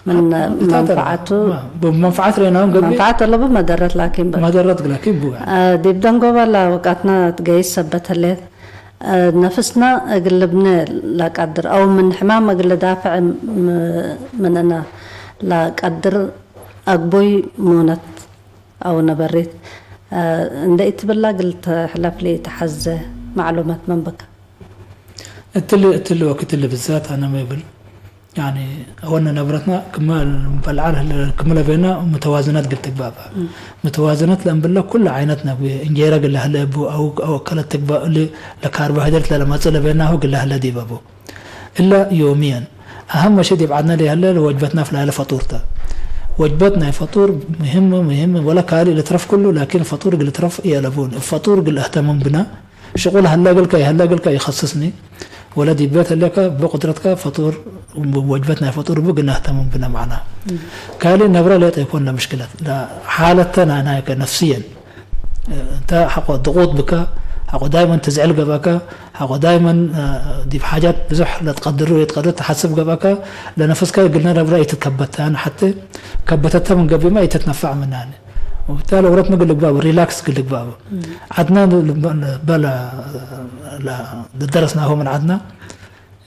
ምን እታ ተርባ። መንፈዓቱ ማ፣ በመንፈዓት ሬናሁም ገብእ መንፈዓት አለቡ መደረት ላኪን በ-፣ መደረት ላኪን ቡ። አ፣ ዲብ ደንጎበ ለአውቃትና ትገይስ ሰበት ህሌት። አ፣ ነፍስና እግል ልብነ ለቀድር አው ምን ሕማም እግል ልዳፍዕ ም-፣ ምንና ለቀድር አግቡይ ሙነት አው ነበሬት፣ አ፣ እንደ ኢትብላ እግል ተሕለፍ ለኢተሐዘ ማዕሉማት ምን በካ? እትሊ፣ እትሊ ወቅት እሊ ብዛት አነ ሚ እብል፣ ያኒ፣ አወነ ነብረትና ክመ በልዓ ለህለ፣ ክመ ለቤና ሙተዋዝነት እግል ትግባእ በ። እም። ሙተዋዝነት ለእምብለ ኩለ ዓይነት ነግቤ፣ እንጄረ እግል ለህለ እቡ፣ አው፣ አው አከለት ትግባእ እሊ ለካርቦሃይድሬት ለለመጽእ ለቤናሁ እግል ለህለ ዲበ ቡ። እለ ዮምየን። አሀም ሸይ ዲብ ዐድነ ለሀለ ለወጅበትና ፍላለ ፈጡር ተ። ወጅበት ናይ ፈጡር ሙሂም፣ ሙሂም ወለ ካልእ ለትረፍ ኩሉ፣ ላኪን ፈጡር እግል ትረፍ ኢአለቡን። እብ ፈጡር እግል እህተምም ብነ። ሽቁል ሀለ እግልከ፣ ይሀለ እግልከ ኢከስስኒ። ወለ ዲብ ቤት ህሌከ፣ ብቁድረትከ ፈጡር፣ ወጅበት ናይ ፈጡር እቡ እግል ነህተምም ብነ መዕና። እም። ካልእ ነብረ ሌጠ ኢኮን ለምሽክለት። ለሓለተ ናይ፣ ናይከ ነፍስየን። እንተ ሐቆ ድቁጥ ብከ፣ ሐቆ ዳይመን ትዝዕል ገብአከ፣ ሐቆ ዳይመን፣ እ፣ ዲብ ሓጃት ብዙሕ ለትቀድሩ ወይትቀድር ተሐስብ ገብአከ፣ ለነፍስከ እግልነ ነብረ ኢትትከበተን፣ ሐቴ ከበተተ ምን ገብእመ ኢትትነፈዕ ምናኒ። ወብታሊ ወረት ምግል ልግባቡ፣ ሪላክስ ግል ልግባቡ። እም። ዐድነ ል-፣ ል-፣ በለ፣ ለ-፣ ለደረስናሁ ምን ዐድነ፣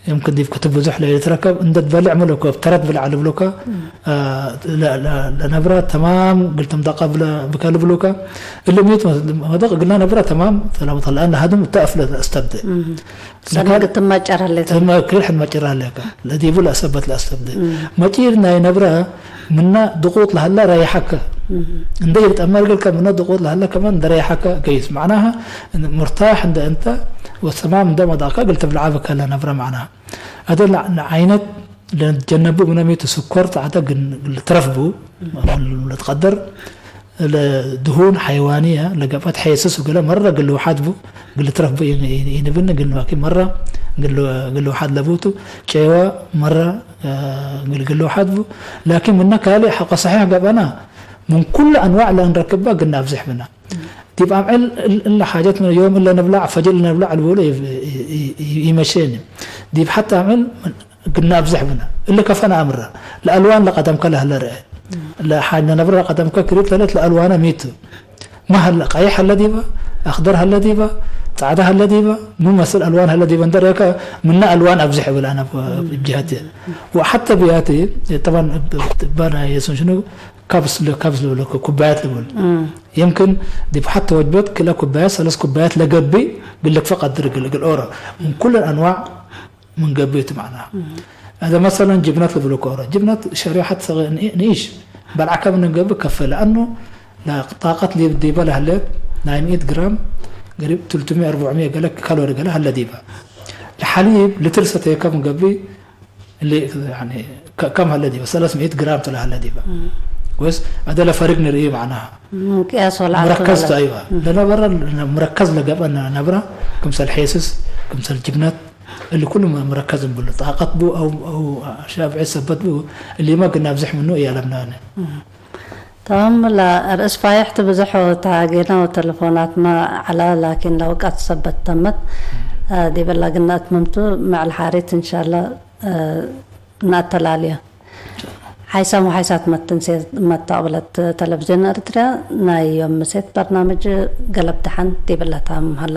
የምክን ዲብ ክቱብ ብዙሕ ለኢልትረከብ፣ እንደ ትበልዕ ምን ልኮ፣ እብ ተረት ብልዕ ልብሉከ፣ እም። አ፣ ለ-፣ ለ-፣ ለነብረ ተማም እግል ትምጠቀ ብለ-፣ ብከ ልብሉከ። እሊ ሚት መ-፣ መደቅ እግልነ ነብረ ተማም ሰላመት ለአን ለሀድም እተ አፍለ ለአስተብዴ። እም። ለካ ሰኒ ግትም መጨር ህሌተ። ትመ-፣ ክል ሕድ መጭር ህሌከ። ለዲቡ ለአሰበት ለአስተብዴ። እም። መጪር ናይ ነብረ ምነ ድቁጥ ለሀለ ረይሐከ። እም። እንዴ ኢልጠመር እግልከ ምነ ድቁጥ ለሀለ ከማን እንደ ረይሐከ ገይስ። መዕናሀ ሙርታሕ እንደ እንተ ወሰማም እንደ መዳከ እግል ትብልዐ ብከ ለነብረ መዕናሀ። አደ ለዐይነት ለጀነቡ ምነ ሚ ቱ ስኮር ጸዕደ እግል ልትረፍ ቡ። እም። ለትቀደር ለድሁን ሐይዋንየ ለገብአት ሔስስ ወገለ መረ እግል ልውሓት ቡ። እግል ልትረፍ ቡ ኢ-፣ ኢ-፣ ኢንብን እግል ማኪ መረ እግል፣ እግል ልውሓት ለቡቱ። ጨዋ መረ እ፣ ግልግል ለውሓት ቡ። ላኪን ምነ ካልእ ሐቆ ሰሒሕ ገብአና፣ ምን ኩሉ አንዋዕ ለእንረክበ ግና አብዝሕ ብነ። ዲብ አምዕል እል-፣ እለ ሓጀት ምነ ዮም እለ ንብላዕ፣ ፈጅር እለ ንብላዕ ልቡሉ ኢ-፣ ኢ-፣ ኢ-፣ ኢመሼኒ። ዲብ ሐቲ አምዕል ግና አብዝሕ ብነ። እሊ ከፈነ አምረ። ለአልዋን ለቀደምከ ለህለ ርአ። ለሓጅ ነብረ ለቀደምከ ክሪት ለህለት ለአልዋነ ሚቱ። ማ ሀለ፣ ቀይሕ ሀለ ዲበ፣ አክደር ሀለ ዲበ፣ ጸዕደ ሀለ ዲበ፣ ምን መስል አልዋን ሀለ ዲበ እንዴ ረኤከ፣ ምነ አልዋን አብዝሕ እብል አነ እብ ጀሀቴ። ወሐተ ብያቲ፣ ጠባን እብ፣ እብ፣ እብ ባና የሱን ሽኑ፣ ካብስ ል-፣ ካብስ ልብሎ፣ ኩባያት ልብል። እም። የምክን ዲብ ሐተ ወጅበት ክልኤ ኩባያት፣ ሰለስ ኩባያት ለገብእ እግል ልክፈ ቀድር እግል፣ እግል ኦሮ። ምን ኩለን አንዋዕ ምን ገብእ ቱ መዕናሁ። እም። አዜ መሰለን ጅብነት ልብሉከ ኦሮ። ጅብነት ሸሪሐት ሰገ ን-፣ ንኢሽ በልዐከ ምን እንገብእ ከፈ። ለአኑ ለጣቀት ዲብ-፣ ዲበ ለህሌት ናይ ሚእት ግራም ገሪብ ትልቱ ሚእት አርበዕ ሚእት ገለ ካሎሪ ገለ ሀለ ዲበ። ለሐሊብ ልትር ሰተየ ከም እንገብእ እሊ ያኒ ከ-፣ ከም ሀለ ዲበ፣ ሰለስ ሚእት ግራም ቱ ለሀለ ዲበ። እም። ወይስ አደ ለፈርግ ንርኢ መዕናሁ። እም፣ ቅያስ ወለዐል ሙረከዝ ተበለ። ቱ፣ አይዋ። እም። ለነበረ ሙረከዝ ለገብአ ነ-፣ ነብረ፣ ክምሰል ሔስስ፣ ክምሰል ጅብነት፣ እሊ ኩሉ መ-፣ መረከዝ እምብሉ ጣቀት ቡ አው፣ አው አሻብዕ ሰበት ቡ፣ እሊመ ግና አብዝሕ ምኑ እያለምናነ። እም። ተማም፣ ለርእስ ፋይሕት ብዝሕ ወተሃጌነ ወተለፎናትመ ዐላ፣ ላኪን ለውቀት ሰበት ተመት። ዲብ እለ ግና አትመምቱ፣ መዕል ሓሪት እንሻላ ነአተላልየ። ሓይሳም ወሓይሳት መትንሴት መተቅብለት ተለቪዝዮን ኤረትርያ ናይ ዮም ምሴት በርናምጅ ገለብ ደሐን ዲብ እለ ታምም ሀላ።